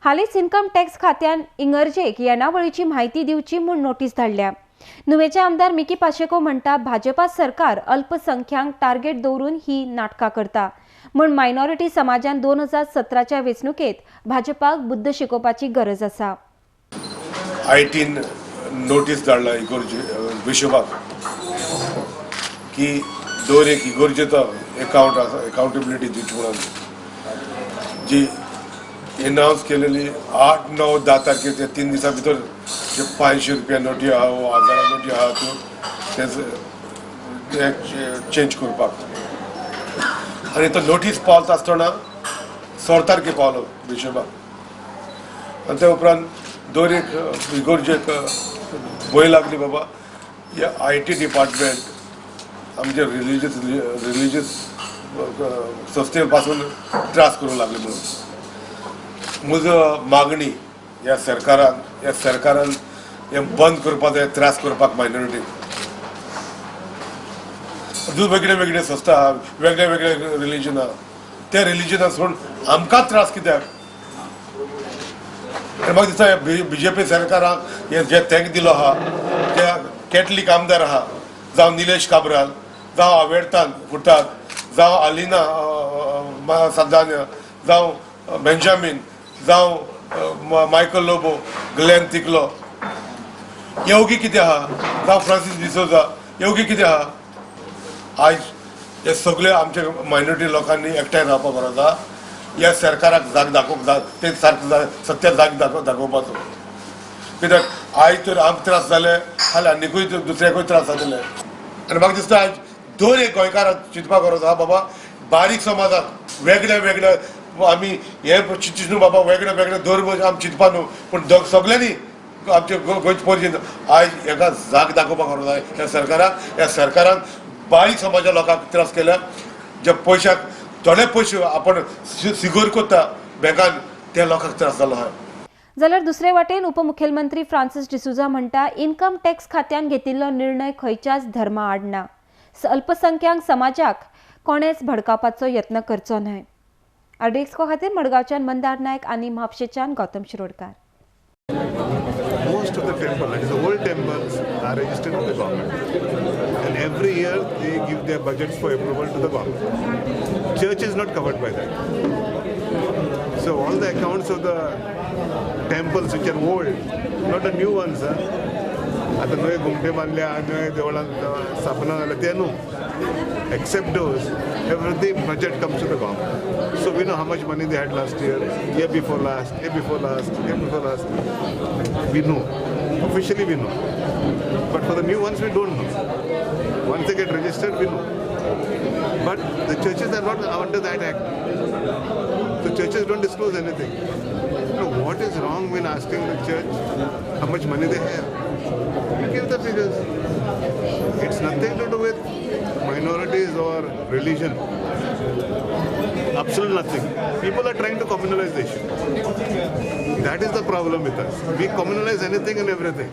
हालींच income tax खात्यान इंगर्जेक येणावळीची म्हायती दिवची म्हूण नोटीस धाडल्या. नुवेचे आमदार मिकी पाशेको म्हणटा, भाजपा सरकार अल्पसंख्याक टार्गेट दवरून ही नाटकां करता म्हूण मायनॉरिटी समाजान 2017च्या वेंचणुकेत भाजपाक बुद्द शिकोवपाची गरज आसा. आयटीन नोटीस धाडला इगोर्जे बिशपाक की दर एक इगोर्जेचो एकावंट आसा, एकाउंटेबिलिटी दिवची म्हणून, जी एनावन्स केलेली 8, 9, 10 तारखेर ते 3 दिसां भितर जे 500 रुपया नोटी आहा वो 1000 नोटी आहा त्यो ते चेंज करपाक. आनी तो नोटीस पावता आसतना 16 तारखे पावलो बिशपाक. आनी त्या उपरांत दर एक इगोर्जेक भंय लागली, बाबा हे IT department आमचे रिलिजियस संस्थे पासून त्रास करूंक लागले म्हणून. म्हजो मागणी ह्या सरकारान हे बंद करपाक जाय, त्रास करपाक मायनॉरिटी. अजून वेगळे वेगळे संस्था आहा, वेगळे वेगळे रिलिजन आहा, त्या रिलिजना सोडून आमकां त्रास कित्याक? आनी म्हाका दिसता बीजेपी सरकाराक हे जे thank दिलो आहा त्या कॅथलीक आमदार आहा, जावं निलेश काब्राल, जावं आवेर्तान फुटात, जावं आलिना सदान्या, जावं बेंजामीन, जावं मायकल लोबो, ग्लॅन तिकलो, योगी कितें आहा, जावं फ्रांसीस डिसोजा, योगी कितें आहा. आयज हे सगळे आमचे मायनॉरिटी लोकांनी एकठांय रावपाक गरज आहा. ह्या सरकाराक जाग दाखोवंक जाय, ते सारकें सत्या जाग दाखोवपाचो. कित्याक आयज तर आमकां त्रास जाले जाल्यार आनिकूय दुसऱ्याकूय त्रास जातले. आनी म्हाका दिसता आयज दर एक गोंयकाराक चिंतपाक गरज आहा, बाबा बारीक समाजाक वेगळे वेगळे आमी हे चिंतू न्हू बाबा, वेगळे वेगळे धर्म आमी चिंतपा न्हू, पूण सगळ्यांनी आमचे गोंयचे पोरजे आयज हेका जाग दाखोवपाक गरज आहा ह्या सरकाराक. ह्या सरकारान बारीक समाजा लोकांक त्रास केल्या, जे पयशाक थोडे पयशे आपण सिगोर करता बँकान, त्या लोकांक त्रास जालो आहा. जाल्यार दुसरे वाटेन उपमुखेलमंत्री फ्रांसीस डिसोझा म्हणटा, इन्कम टॅक्स खात्यान घेतिल्लो निर्णय खंयच्याच धर्मा आड ना. अल्पसंख्याक समाजाक कोणेच भडकावपाचो यत्न करचो न्हय. आरडीएक्सको खातीर मडगांवच्यान मंदार नायक आनी म्हापशेच्यान Gautam Shirodkar. Most of the temple, that is the old temples, are registered with the government. And every year they give their budgets for approval to the government. Church is not covered by that. So all the accounts of the temples which are old, not the new ones, huh? आता नवे घुमटे बांधले, नवे देवळां स्थापना जाल्या ते न्हू, except those, everything budget comes to the government. So we know how much money they had last year, year before last, year before last, year before last. We know. Officially we know. But for the new ones we don't know. Once they get registered, we know. But the churches are not under that act. The churches don't disclose anything. So what is wrong in asking the church how much money they have? You give the figures. It's nothing to do with minorities or religion. Absolutely nothing. People are trying to communalize the issue. That is the problem with us. We communalize anything and everything.